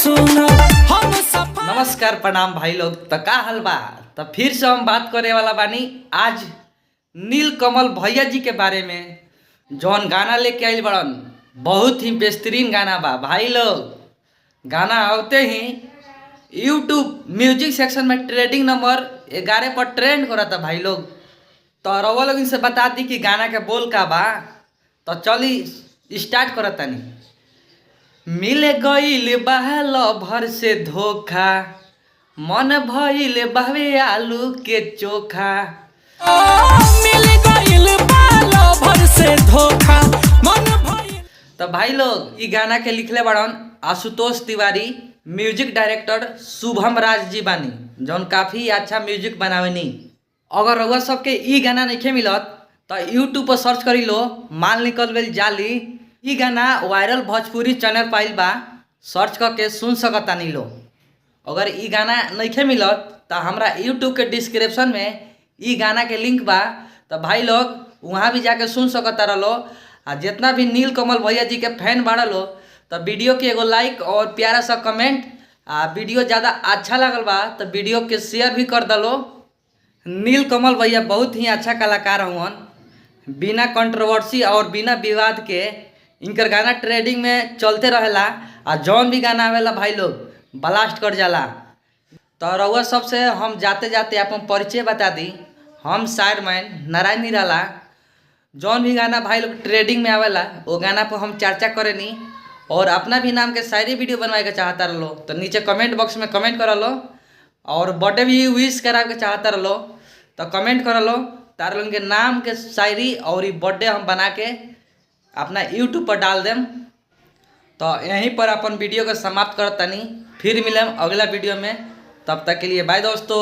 सुना हम सफा। नमस्कार, प्रणाम भाई लोग। त का हाल बा? त फिर से हम बात करे वाला बानी आज नील कमल भैया जी के बारे में, जौन गाना लेके आइल बड़न। बहुत ही बेहतरीन गाना बा भाई लोग। गाना आवते ही यूट्यूब म्यूजिक सेक्शन में ट्रेंडिंग नंबर 11 पर ट्रेंड करता भाई लोग। तो रउआ लोग से बता दी कि गाना के बोल का बा। तो चली, स्टार्ट करतानी। मिल गईल बा लभर से धोखा, मन भइल बावे आलू के चोखा। मिल गइल बालो भर से धोखा, मन भइल। तो भाई लोग, ई गाना के लिखले बड़न आशुतोष तिवारी, म्यूजिक डायरेक्टर शुभम राज जी बानी, जौन काफ़ी अच्छा म्यूजिक बनावेनी। अगर रउआ सबके ई गाना नइखे मिलत तो यूट्यूब पर सर्च करी लो, "माल निकल गइल जाली"। ई गाना वायरल भोजपुरी चैनल पाइल बा, सर्च करके सुन सकतानी लो। अगर ई गाना नइखे मिलत तो हमरा यूट्यूब के डिस्क्रिप्शन में ई गाना के लिंक बा, तो भाई लोग वहाँ भी जाके सुन सकता रहो। आ जितना भी नील कमल भैया जी के फैन बाड़ा लो, तो वीडियो के एगो लाइक और प्यारा सा कमेंट, आ वीडियो ज़्यादा अच्छा लगल बा तो वीडियो के शेयर भी कर दलो। नील कमल भैया बहुत ही अच्छा कलाकार हुवन। बिना कंट्रोवर्सी और बिना विवाद के इनकर गाना ट्रेंडिंग में चलते रहेला आ जौन भी गाना आवेला भाई लोग, ब्लास्ट कर जाला। तो रउआ सबसे हम जाते जाते अपन परिचय बता दी। हम शायरमैन नारायण निराला। जौन भी गाना भाई लोग ट्रेंडिंग में आवेला, वो गाना पर हम चर्चा करेनी। और अपना भी नाम के शायरी वीडियो बनवाए के चाहता रहो तो नीचे कमेंट बॉक्स में कमेंट कर लो। और बर्थडे भी विश करावे के चाहता रहो तो कमेंट कर लो। तार लोगन के नाम के शायरी और ई बर्थडे हम बना के अपना यूट्यूब पर डाल देम। तो यहीं पर अपन वीडियो को समाप्त करत तनी। फिर मिलम अगला वीडियो में, तब तक के लिए बाय दोस्तों।